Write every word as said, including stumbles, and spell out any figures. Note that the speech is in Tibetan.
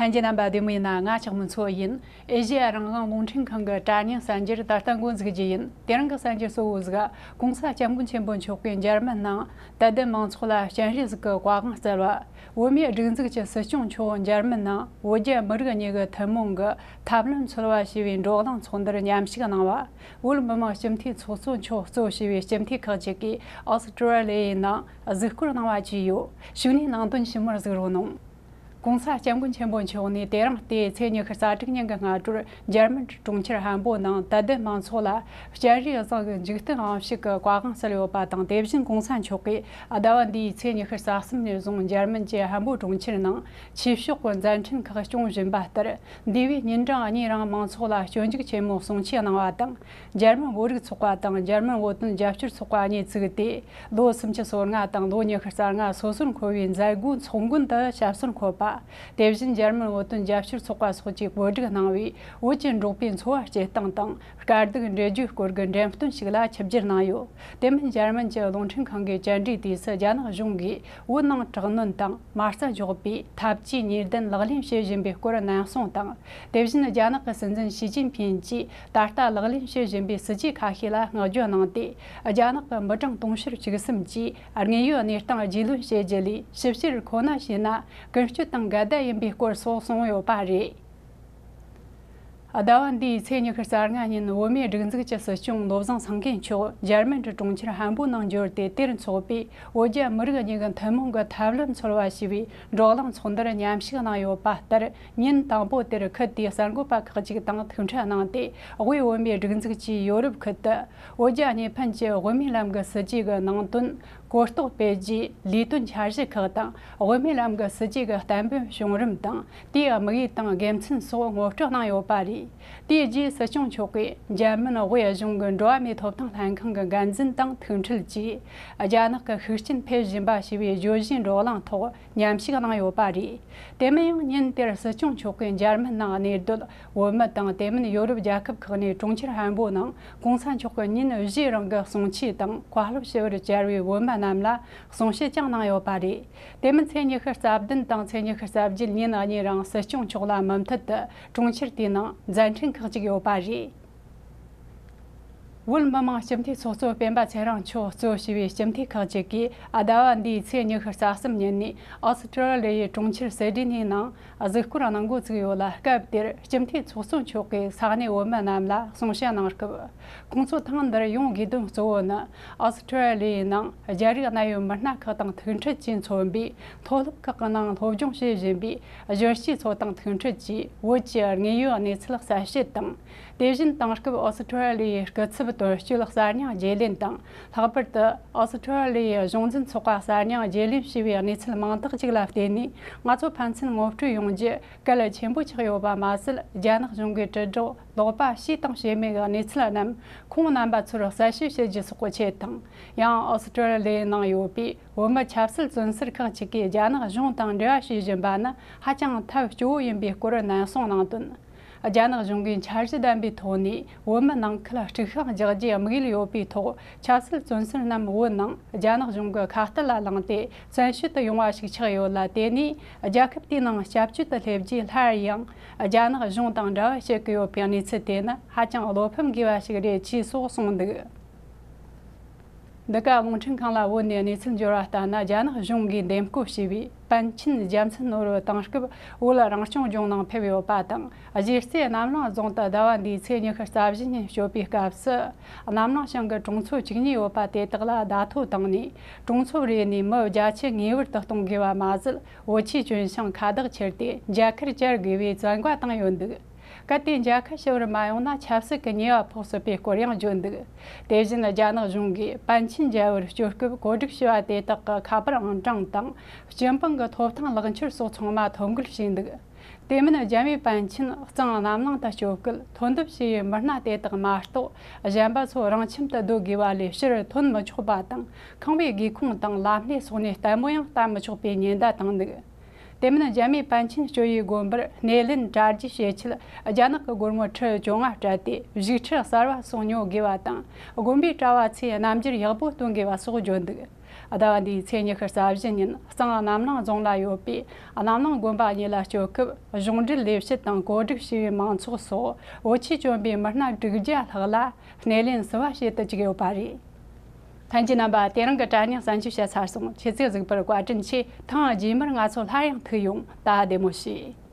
ལྷན་རྒྱས་རྣམ་པ་བདེ་མོ་ཡིན་ན། ང་ཆགས་མི་ཚོ་ཡིན། ཨེ་ཤེ་ཡ་རང་དབང་རླུང་འཕྲིན་ཁང་གི་དྲ་བརྙན་གསར་འགྱུར་ད་ལྟ་འགོ་འཛུགས་རྒྱུ་ཡིན། དེ་རིང་གི་གསར་འགྱུར་གཙོ་བོ་ཟིག་༸གོང་ས་༸སྐྱབས་མགོན་ཆེན་པོ་མཆོག་གིས་འཇར་མན་ནང་དད་ལྡན་མང་ཚོགས་ལ་སྤྱན་རས་གཟིགས་ཀྱི་བཀའ་དབང་སྩལ་བ། བོད་མིའི་སྒྲིག་འཛུགས་ཀྱི་སྲིད་སྐྱོང་མཆོག་འཇར་མན་ནང་བོད་རྒྱ་མི་རིགས་གཉིས་ཀྱི་ཐུན་མོང་གི་ཐབས་ལམ་འཚོལ་བ་ཞེས་པའི་བགྲོ་གླེང་ཚོགས་འདུར་མཉམ་ཞུགས་གནང་བ། བོད་མི་མང་སྤྱི་འཐུས་ཚོགས་གཙོ་མཆོག་གཙོ་བྱས་པའི་སྤྱི་འཐུས་ཁག་ཅིག་གིས་ཨོ་སི་ཀྲོ་ལི་ཡའི་ནང་གཟིགས་སྐོར་གནང་བ་བཅས་ཡོད། ཞུགས་གནས་ནང་དོན་ཞིབ་མོར་གཟིགས་རོགས་གནང་། ༸གོང་ས་༸སྐྱབས་མགོན་ཆེན་པོ་མཆོག་ནས་དེ་རིང་སྟེ་ཚེས་ཉི་ཤུ་རྩ་དྲུག་ཉིན་གྱི་སྔ་དྲོར་འཇར་མན་གྱི་གྲོང་ཁྱེར་ཧམ་པོ་ནང་དད་ལྡན་མང་ཚོགས་ལ་སྤྱན་རས་གཟིགས་ཀྱི་འཇིག་རྟེན་དབང་ཕྱུག་གི་བཀའ་དབང་སྩལ་ཡོད་པ་དང་། དེ་བཞིན་༸གོང་ས་མཆོག་གིས་ཟླ་བ་འདིའི་ཚེས་ཉི་ཤུ་རྩ་གསུམ་ནས་བཟུང་འཇར་མན་གྱི་ཧམ་པོ་གྲོང་ཁྱེར་ནང་ཆོས་ཕྱོགས་ཀྱི་མཛད་འཕྲིན་ཁག་སྐྱོང་བཞིན་པ་ལྟར། འདས་པའི་ཉིན་གྲངས་གཉིས་རིང་མང་ཚོགས་ལ་སྤྱོད་འཇུག་ཆེན་མོ་གསུང་ཆོས་གནང་བ་དང་། འཇར་མན་བོད་རིགས་ཚོགས་པ་དང་འཇར་མན་བོད་དོན་རྒྱབ་སྐྱོར་ཚོགས་པ་གཉིས་བཙུགས་ཏེ། ལོ་སུམ་ཅུ་སོ་ལྔ་དང་ལོ་ཉི་ཤུ་རྩ་ལྔ་སོ་སོར་འཁོར་བའི་མཛད་སྒོའི་ཚོགས་མགོན་དུ་ཞབས་སོར་འཁོད་པ། དེ་བཞིན་འཇར་མན་བོད་དོན་རྒྱབ་སྐྱོར་ཚོགས་པ་སོགས་ཀྱིས་བཀོད་སྒྲིག་གནང་བའི་བོད་ཀྱི་འབྲོག་པའི་འཚོ་བ་སྐྱེལ་སྟངས་དང་དཀའ་སྡུག་འགྲེལ་བརྗོད་སྐོར་གྱི་འགྲེམས་སྟོན་ཞིག་ལ་ཆིབས་བསྒྱུར་གནང་ཡོད། དེ་མིན་འཇར་མན་གྱི་རླུང་འཕྲིན་ཁང་གི་བཅར་འདྲིའི་དུས་སུ་རྒྱ་ནག་གཞུང་གིས་བོད་ནང་དྲག་གནོན་དང་མ་རྩ་འཇོག་པའི་འཐབ་ཇུས་ཉེས་ལྡན་ལག་ལེན་བྱེད་བཞིན་པའི་སྐོར་ནན་གསུངས་དང་། དེ་བཞིན་རྒྱ་ནག་གི་སྲིད་འཛིན་ཞི་ཅིན་ཕིན་གྱིས་ད་ལྟ་ལག་ལེན་བྱེད་བཞིན་པའི་སྲིད་ཇུས་ཁ་ཤས་ལ་བསྔགས་བརྗོད་གནང་སྟེ། རྒྱ་ནག་གི་མི་གྲངས་དུང་ཕྱུར་བཅུ་གསུམ་གྱིས་དངོས་ཡོད་གནས་སྟངས་རྒྱུས་ལོན་བྱེད་རྒྱུ་ལས་ཞིབ་བཤེར་ཁོ་ན་བྱས་ན་ཀུན་སྤྱོད་དང་འགལ་ཟླ་ཡིན་པའི་སྐོར་སོགས་གསུངས་ཡོད་པ་རེད། ཟླ་བ་འདིའི་ཚེས་ཉི་ཤུ་རྩ་ལྔ་ཉིན་བོད་མིའི་སྒྲིག་འཛུགས་ཀྱི་སྲིད་སྐྱོང་བློ་བཟང་སེང་གེ་མཆོག་འཇར་མན་གྱི་གྲོང་ཁྱེར་ཧམ་པོ་ནང་འབྱོར་ཏེ། དེར་འཚོགས་པའི་བོད་རྒྱ་མི་རིགས་གཉིས་ཀྱི་ཐུན་མོང་གི་ཐབས་ལམ་འཚོལ་བ་ཞེས་པའི་བགྲོ་གླེང་ཚོགས་འདུར་མཉམ་ཞུགས་གནང་ཡོད་པ་ལྟར། ཉིན་དང་པོ་དེར་ཁུལ་དེའི་གསར་འགོད་པ་ཁག་ཅིག་དང་ཐུག་འཕྲད་གནང་སྟེ། དབུས་བོད་མིའི་སྒྲིག་འཛུགས་ཀྱིས་ཡོ་རོབ་ཁུལ་དུ་བོད་རྒྱ་གཉིས་ཕན་གྱི་དབུ་མའི་ལམ་གྱི་སྲིད་ཇུས་ཀྱི་ནང་དོན། གོ་རྟོགས་སྤེལ་རྒྱུའི་ལས་དོན་འཆར་གཞི་ཁག་དང་། དབུ་མའི་ལམ་གྱི་སྲིད་ཇུས་ཀྱི་བརྟན་པོའི་བྱུང་རིམ་དང་། དེའི་དམིགས་ཡུལ་དང་དགེ་མཚན་སོགས་ངོ་སྤྲོད་གནང་ཡོད་པ་རེད། དེའི་རྗེས་སྲིད་སྐྱོང་མཆོག་གིས་འཇར་མན་དབུས་གཞུང་གི་འགྲོ་བ་མིའི་ཐོབ་ཐང་ལྷན་ཁང་གི་འགན་འཛིན་དང་ཐུག་འཕྲད་ཀྱིས། རྒྱ་ནག་གི་ཤུགས་རྐྱེན་འཕེལ་བཞིན་པ་ཞེས་པའི་བརྗོད་གཞིའི་བགྲོ་གླེང་ཐོག་མཉམ་ཞུགས་གནང་ཡོད་པ་རེད། དེ་མིན་ཡང་ཉིན་དེར་སྲིད་སྐྱོང་མཆོག་གིས་འཇར་མན་ནང་གནས་སྡོད་བོད་མི་དང་། དེ་མིན་ཡོ་རོབ་རྒྱལ་ཁབ་ཁག་ནས་གྲོང་ཁྱེར་ཧམ་པོ་ནང་༸གོང་ས་མཆོག་གི་ཉིན་བཞིའི་རིང་གི་གསུང་ཆོས་དང་བཀའ་སློབ་ཞུ་བར་བཅར་བའི་བོད་མི་རྣམས་ལ་གསུང་བཤད་ཀྱང་གནང་ཡོད་པ་རེད། དེ་མིན་ཚེས་ཉི་ཤུ་རྩ་བདུན་དང་ཚེས་ཉི་ཤུ་རྩ་བརྒྱད་ཉིན་གཉིས་རིང་སྲིད་སྐྱོང་མཆོག་ལ་མུ་མཐུད་དུ་གྲོང་ཁྱེར་དེའི་ནང་མཛད་འཕྲིན་ཁག་ཅིག་ཡོད་པ་རེད། བོད་མི་མང་སྤྱི་འཐུས་ཚོགས་གཙོ་སྤེན་པ་ཚེ་རིང་མཆོག་གཙོ་བྱས་པའི་སྤྱི་འཐུས་ཁག་ཅིག་གིས་ཟླ་བ་འདིའི་ཚེས་ཉི་ཤུ་རྩ་གསུམ་ཉིན་ནས་ཨོ་སི་ཀྲོ་ལི་ཡའི་གྲོང་ཁྱེར་སིད་ནི་ནང་གཟིགས་སྐོར་གནང་འགོ་བཙུགས་ཡོད་ལ། སྐབས་དེར་སྤྱི་འཐུས་ཚོགས་གཙོ་མཆོག་གིས་ས་གནས་བོད་མི་རྣམས་ལ་གསུང་བཤད་གནང་སྐབས། ཁོང་ཚོ་ཐེངས་འདིར་ཡོང་དགོས་དོན་གཙོ་བོ་ནི། ཨོ་སི་ཀྲོ་ལི་ཡའི་ནང་རྒྱ་རིགས་གནད་ཡོད་མི་སྣ་ཁག་དང་ཐུག་འཕྲད་ཀྱིས་མཚོན་པའི་མཐོ་སློབ་ཁག་གི་ནང་སློབ་སྦྱོང་བྱེད་བཞིན་པའི་གཞོན་སྐྱེས་ཚོ་དང་ཐུག་འཕྲད་ཀྱིས་བོད་ཀྱི་དངོས་ཡོད་གནས་ཚུལ་གསལ་བཤད་དང་། དེ་བཞིན་དེང་སྐབས་ཨོ་སི་ཀྲོ་ལི་ཡའི་སྐུ་ཚབ་དོན་གཅོད་གསར་རྙིང་བརྗེ་ལེན་དང་། ལྷག་པར་དུ་ཨོ་སི་ཀྲོ་ལི་ཡའི་གཞུང་འཛིན་ཚོགས་པ་གསར་རྙིང་བརྗེ་ལེན་བྱས་པའི་གནས་ཚུལ་མང་དག་ཅིག་ལ་བརྟེན་ནས། ང་ཚོ་ཕན་ཚུན་ངོ་སྤྲོད་ཡོང་རྒྱུ་གལ་ཆེན་པོ་ཆགས་ཡོད་པ་མ་ཟད། རྒྱ་ནག་གཞུང་གི་དྲིལ་བསྒྲགས་ལོག་པ་བྱས་དང་བྱས་མེད་ཀྱི་གནས་ཚུལ་རྣམས་ཁོང་རྣམ་པ་ཚོར་གསལ་བཤད་བྱེད་རྒྱུ་སོགས་ཀྱི་ཆེད་དང་། ཡང་ཨོ་སི་ཀྲོ་ལི་ཡའི་ནང་ཡོད་པའི་བོད་མི་ཆབ་སྲིད་བཙོན་ཟུར་ཁག་ཅིག་གིས་རྒྱ་ནག་གཞུང་དང་འབྲེལ་བ་བྱེད་བཞིན་པ་ནི་ཧ་ཅང་ཐབས་སྐྱོ་བོ་ཡིན་པའི་སྐོར་ནན་གསུངས་གནང་དོན། རྒྱ་ནག་གཞུང་གིས་འཆར་གཞི་ལྡན་པའི་ཐོག་ནས་བོད་མི་ནང་ཁུལ་དཀྲུག་ཤིང་རྒྱག་རྒྱུའི་དམིགས་ཡུལ་ཡོད་པའི་ཐོག་ཆབ་སྲིད་བཙོན་ཟུར་རྣམས་བོད་ནང་རྒྱ་ནག་གཞུང་གི་ཁ་གཏད་ལ་ལངས་ཏེ་བཙན་བྱོལ་དུ་ཡོང་བ་ཞིག་ཆགས་ཡོད་ལ། དེ་ནས་རྒྱལ་ཁབ་དེའི་ནང་སྐྱབས་བཅོལ་དུ་སླེབས་རྗེས་སླར་ཡང་རྒྱ་ནག་གཞུང་དང་འབྲེལ་བ་བྱེད་ཀྱི་ཡོད་པའི་གནས་ཚུལ་དེ་ནི་ཧ་ཅང་བློ་ཕམ་དགོས་པ་ཞིག་རེད་ཅེས་སོགས་གསུངས་འདུག། འདི་ག་རླུང་འཕྲིན་ཁང་ལ་བོད་ནས་གནས་ཚུལ་འབྱོར་བ་ལྟར་ན། རྒྱ་ནག་གཞུང་གིས་འདེམས་བསྐོ་བྱས་པའི་པཎ་ཆེན་རྒྱལ་མཚན་ནོར་བུ་དེང་སྐབས་བོད་རང་སྐྱོང་ལྗོངས་ནང་ཕེབས་ཡོད་པ་དང་། གཞིས་རྩེ་རྣམ་གླིང་རྫོང་དུ་ཟླ་བ་འདིའི་ཚེས་ཉི་ཤུ་རྩ་བཞི་ཉིན་སྐྱོད་པའི་སྐབས་སུ། རྣམ་གླིང་ཞང་གི་གྲོང་ཚོ་བཅུ་གཉིས་ཡོད་པ་དེ་དག་ལ་བརྡ་ཐོ་བཏང་ནས། གྲོང་ཚོ་རེ་ནས་མི་བརྒྱ་ཆ་ངེས་པར་དུ་གཏོང་དགོས་པ་མ་ཟད། བོད་ཆས་གྱོན་ཞིང་ཁ་བཏགས་ཁྱེར་ཏེ་མཇལ་ཁར་བཅར་དགོས་པའི་བཙན་བཀའ་བཏང་ཡོད་འདུག། གལ་ཏེ་མཇལ་ཁ་ཞུ་བར་མ་ཡོང་ན་ཆབ་སྲིད་ཀྱི་ཉེས་པ་ཕོག་སྲིད་པའི་སྐོར་ཡང་བརྗོད་འདུག། དེ་བཞིན་རྒྱ་ནག་གཞུང་གིས་པཎ་ཆེན་མཇལ་བར་སྐྱོད་སྐབས་གོ་སྒྲིག་བྱས་པ་དེ་དག་གི་ཁ་པར་ཨང་གྲངས་དང་། སྤྱི་འབངས་ཀྱི་ཐོབ་ཐང་ལག་འཁྱེར་སོགས་ཚང་མ་ཐོ་འགོད་བྱས་འདུག། དེ་མིན་རྒྱ་མིའི་པཎ་ཆེན་གཙང་རྣམ་གླིང་དུ་སྐྱོད་སྐབས་ཐོ་འདེབས་བྱས་པའི་མི་སྣ་དེ་དག་མ་གཏོགས། གཞན་པ་ཚོ་རང་ཁྱིམ་དུ་སྡོད་དགོས་པ་ལས་ཕྱིར་ཐོན་མི་ཆོག་པ་དང་། ཁང་པའི་སྒེའུ་ཁུང་དང་ལམ་སྣེ་སོགས་ནས་ལྟད་མོ་ཡང་ལྟ་མི་ཆོག་པའི་ཉེན་བརྡ་བཏང་འདུག། དེ་མིན་རྒྱ་མིའི་པཎ་ཆེན་སྤྱོད་ཡུལ་དགོན་པར་སྣེ་ལེན་གྲ་རྒྱས་བྱེད་ཆེད། རྒྱ་ནག་གི་སྒོར་མོ་ཁྲི་བཅོ་ལྔ་སྤྲད་དེ་བཞུགས་ཁྲི་གསར་བ་སོགས་ཉོ་དགོས་པ་དང་། དགོན་པའི་གྲྭ་བ་ཚོས་རྣམ་འགྱུར་ཡག་པོ་སྟོན་དགོས་པ་སོགས་བརྗོད་འདུག་ཟླ་བ་འདིའི་ཚེས་ཉི་ཤུ་རྩ་བཞི་ཉིན་གཙང་གནམ་གླིང་རྫོང་ལ་ཡོད་པའི་གནམ་གླིང་དགོན་པ་གཉིས་ལ་སྐྱོད་སྐབས། གཞུང་འབྲེལ་ལས་བྱེད་དང་གོ་སྒྲིག་བྱས་པའི་མང་ཚོགས་སོགས་བོད་ཆས་གྱོན་པའི་མི་སྣ་དྲུག་བརྒྱ་ལྷག་ལ་སྣེ་ལེན་བསུ་བ་བྱེད་དུ་བཅུག་ཡོད་པ་རེད། ལྷན་རྒྱས་རྣམ་པ། དེ་རིང་གི་དྲ་བརྙན་གསར་འགྱུར་བཤད་ཚར་སོང་། ཁྱེད་ཚོས་གཟིགས་པར་བཀའ་དྲིན་ཆེ། ཐེངས་རྗེས་མར་ང་ཚོ་སླར་ཡང་ཐུག་ཡོང་། ད་བདེ་མོ་བྱོས།